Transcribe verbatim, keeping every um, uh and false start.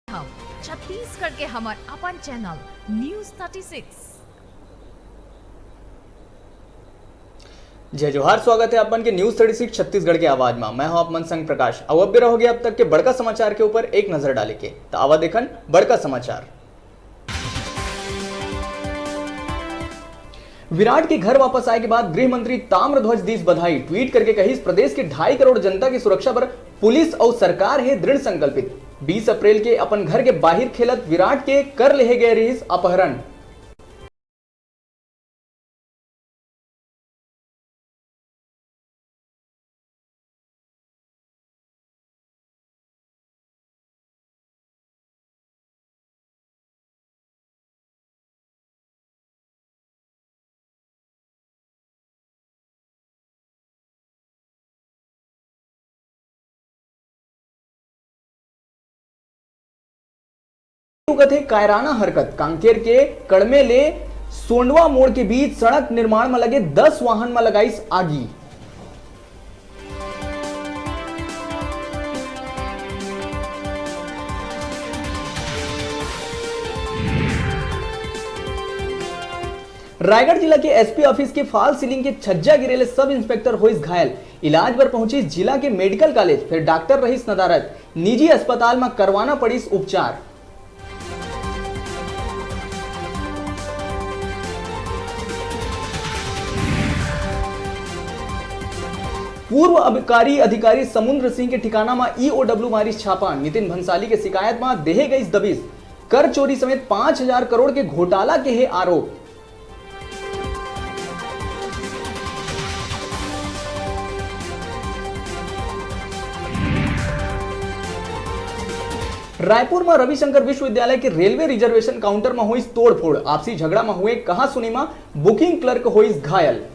हम छत्तीसगढ़ के हमर अपन चैनल न्यूज़ थर्टी सिक्स। जय जोहार, स्वागत है अपन के न्यूज़ थर्टी सिक्स छत्तीसगढ़ के आवाज मा। मैं हूं आप मन संग प्रकाश। अब, अब भी रहोगे अब तक के बड़का समाचार के ऊपर एक नजर डाले के। त आवा देखन बड़का समाचार। विराट के घर वापस आए के बाद गृह मंत्री ताम्रध्वज दीस बधाई, ट्वीट करके कहिस, प्रदेश के ढाई करोड़ जनता की सुरक्षा बर पुलिस अउ सरकार हे दृढ़ संकल्पित। बीस अप्रैल के अपन घर के बाहिर खेलत विराट के कर लेहे गए रिहिस अपहरण। कथे कायराना हरकत, कांकेर के कड़मे ले सोंडवा मोड़ के बीच सड़क निर्माण म लगे दस वाहन म लगाइस आगी। रायगढ़ जिला के एसपी ऑफिस के फॉल्स सीलिंग के छज्जा गिरे ले सब इंस्पेक्टर होइस घायल। इलाज बर पहुंचिस जिला के मेडिकल कॉलेज, फिर डॉक्टर रहिस नदारद। निजी अस्पताल म करवाना पड़िस उपचार। पूर्व आबकारी अधिकारी समुद्र सिंह के ठिकाना म ईओडब्ल्यू मारिस छापा। नितिन भंसाली के शिकायत म देहे गइस दबिश। कर चोरी समेत पाँच हजार करोड़ के घोटाला के हे आरोप। रायपुर म रविशंकर विश्वविद्यालय के रेलवे रिजर्वेशन काउंटर म होइस तोड़फोड़, आपसी झगड़ा म हुए कहासुनी म बुकिंग क्लर्क होइस घायल।